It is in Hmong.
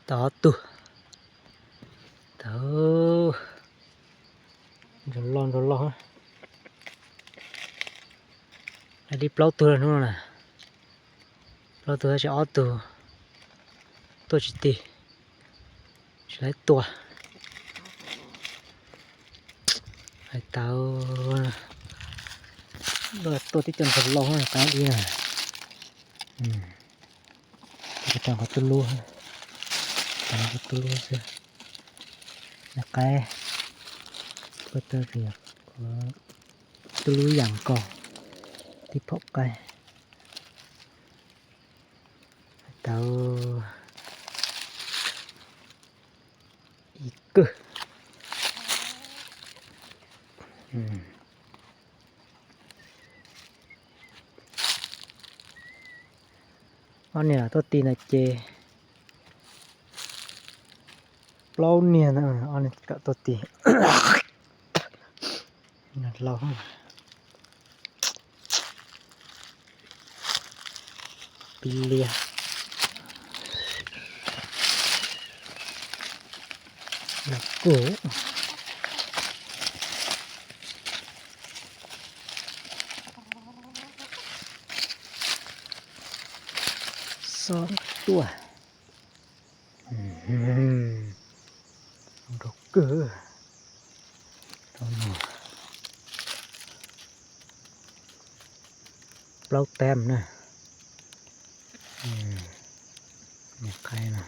Tau ob tug. Tau. Ntsuag loj ntsuag loj. Laib dib plaub tug hnub no na. Plaub tug tab sis ob tug tuaj tsis tig, tsis laib tua. Hais tau, tuaj tib co ntsuag loj qab dib na. Tau qhov tub lub, tau qhov tub lub xwb. Nws qaib, tuaj tau tub lub yam nkaus, tib phaum qaib. Hais tau ib kawg. Ob niag tuaj tig ntawd ces plaub niag ntawd, ob niag kawm tuaj tig. Laus, pib liab. Los kuj xob tuaj. Nrau kawg. Plaub tab na. Niag qaib no.